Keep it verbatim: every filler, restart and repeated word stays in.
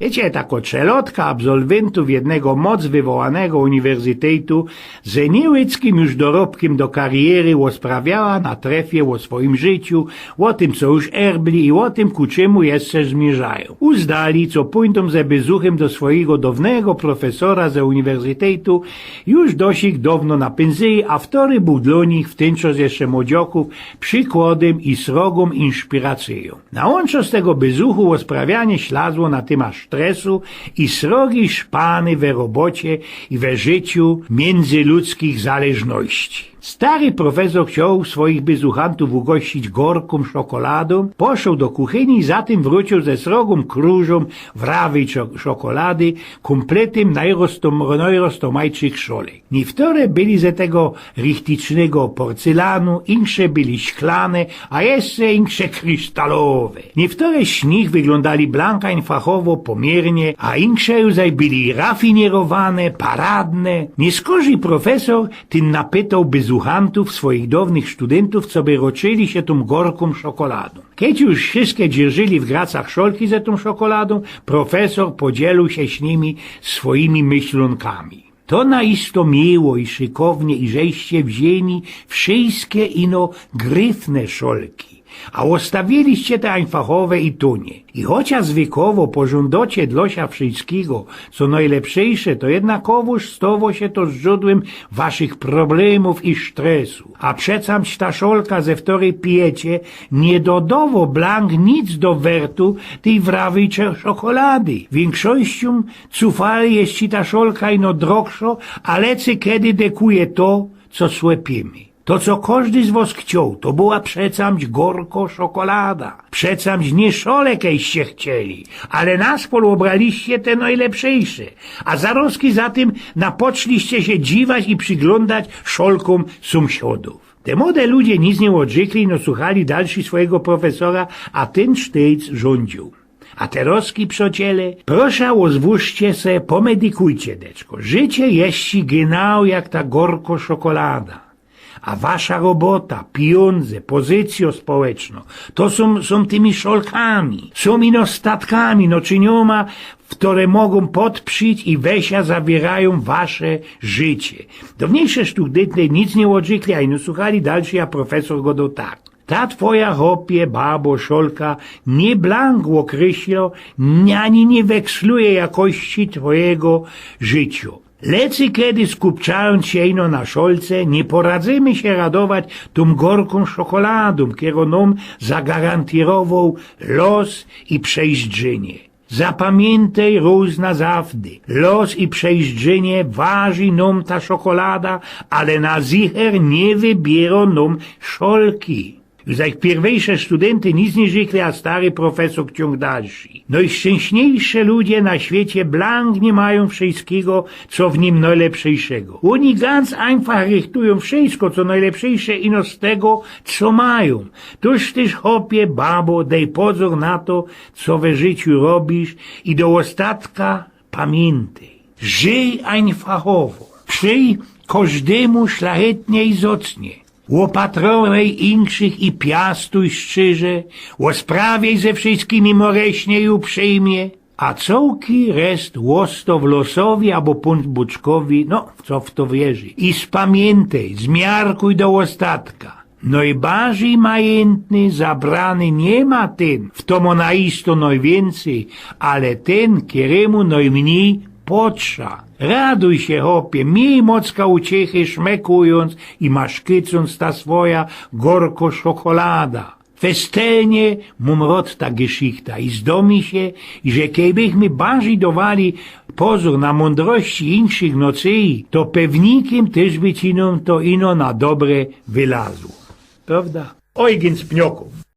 Wiycie, tako trzelotka absolwyntōw jednego moc wywołanego uniwersytetu ze niymieckim już dorobkym do kariery ôsprawiała na trefie ô swojim życiu, ô tym, co już erbli i ô tym, ku czymu jeszcze zmiyrzajōm. Uzdali, co pōndōm ze byzuchym do swojego downego profesora ze uniwersytetu, już dosik downo na pynzyji, a wtory bōł dlo nich, w tyn czas jeszcze młodziokōw, przikłodym i srogōm inszpiracyjōm. Na łōnczo z tego byzuchu ôsprawianie ślazło na tyma stresu i srogi szpany we robocie i we życiu miyndzyludzkich zależności. Stary profesor chcioł swojich byzuchantōw ugościć gorkōm szokoladōm, poszoł do kuchyni i za tym wrōciył ze srogōm krōżōm wrawyj szo-, szokolady, kōmpletym nojroztōm-, nojroztōmajtszych szolek. Niywtore byli ze tego richticznego porcelanu, insze byli szklane, a jeszcze insze krysztalowe. Niywtore z nich wyglōndali blank ajnfachowo, pōmiernie, a insze już zaś byli rafinierowane, paradne. Niyskorzij profesor tyn napytoł byzuchantōw swojich downych sztudyntōw, co by roczyli sie tōm gorkōm szokoladōm. Kej już wszyjske dzierżyli w gracach szolki ze tōm szokoladōm, profesor podzielił sie z nimi swojimi myślōnkami. To na isto miło i szykownie, iżeście wziyni wszyjske ino gryfne szolki, a ôstawiyliście te ajnfachowe i tōnie. I chociaż zwykowo pożōndŏcie dlo sia wszyjskigo, co nojlepszyjsze, to jednakowōż stowo sie to zdrzōdłym waszych problemōw i stresu. A przecamś ta szolka, ze wtorej pijecie, niy dodowo blank nic do wertu tyj wrawyj cze-, szokolady. Wiynkszościōm cufali, jeźli ta szolka ino drogszo, a lecykedyj dekuje to, co słepiymy. To, co kożdy z wos chcioł, to była przecamś gorko szokolada. Przecamś niy szolek żeście chcieli, ale naspol ôbraliście te nojlepszyjsze. A zarozki za tym napoczliście sie dziwać i prziglōndać szolkōm sōmsiadōw. Te młode ludzie nic niy ôdrzykli, no suchali dalszyj swojigo profesora, a tyn sztyjc żōndziył. A terozki, przociele, prosza, ôzwōrzcie se, pomedikujcie deczko. Życie jeździ genau jak ta gorko szokolada. A wasza robota, pijōndze, pozycyjo społeczno, to sōm, sōm tymi szolkami, sōm ino statkami, no czyniōma, wtore mogōm podprzić i we sia zawiyrajōm wasze życie. Downiejsze sztudyntōw nic niy ôdrzykli, a ino suchali dalszyj, a profesor gŏdŏ tak. Ta twoja, chopie, babo, szolka niy blank ôkryślŏ, ani niy weksluje jakości twojigo życiŏ. Lecykedyj, skupczajōnc sie ino na szolce, niy poradzymy sie radować tōm gorkōm szokoladōm, kerõ nōm zagarantirowoł los i przejzdrzynie. Zapamiyntej rŏz na zawdy: los i przejzdrzynie, waży nōm ta szokolada, ale na zicher niy wybiyrŏ nōm szolki. Już jak piyrwyjsze sztudynty nic niy rzykli, a stary profesōr ciōng dalszyj. Nojszczyńśniejsze ludzie na świecie blank niy majōm wszyjskigo, co w nim nojlepszyjszego. Ôni ganz ajnfach rychtujōm wszyjsko, co nojlepszyjsze, ino z tego, co majōm. Tōż tyż, chopie, babo, dej pozōr na to, co we życiu robisz, i do ôstatka pamiyntej. Żyj ajnfachowo. Przij kożdymu szlachetnie i zŏcnie. Ôpatrowij inkszych i piastuj szczyrze. Ôsprawiej ze wszyjskimi mōreśnie i uprzyjmie. A cołki reszt ôstŏw losowi abo Pōnbōczkowi, no, co fto wierzi. I spamiyntej, zmiarkuj do ôstatka. Nojbardzij majyntny, zabrany niy ma tyn, fto mŏ na isto nojwiyncyj, ale tyn, kerymu nojmnij potrza. Raduj sie, chopie, miyj mocka uciechy, szmekujōnc i maszkycōnc ta swoja gorko szokolada. Festelnie mōm rŏd ta gyszichta i zdŏ mi sie, że kejbychmy bardzij dŏwali pozōr na mōndrości inkszych nacyi, to pewnikym tyż by ci nōm to ino na dobre wylazło. Prŏwda? Ojgyn z Pniokōw.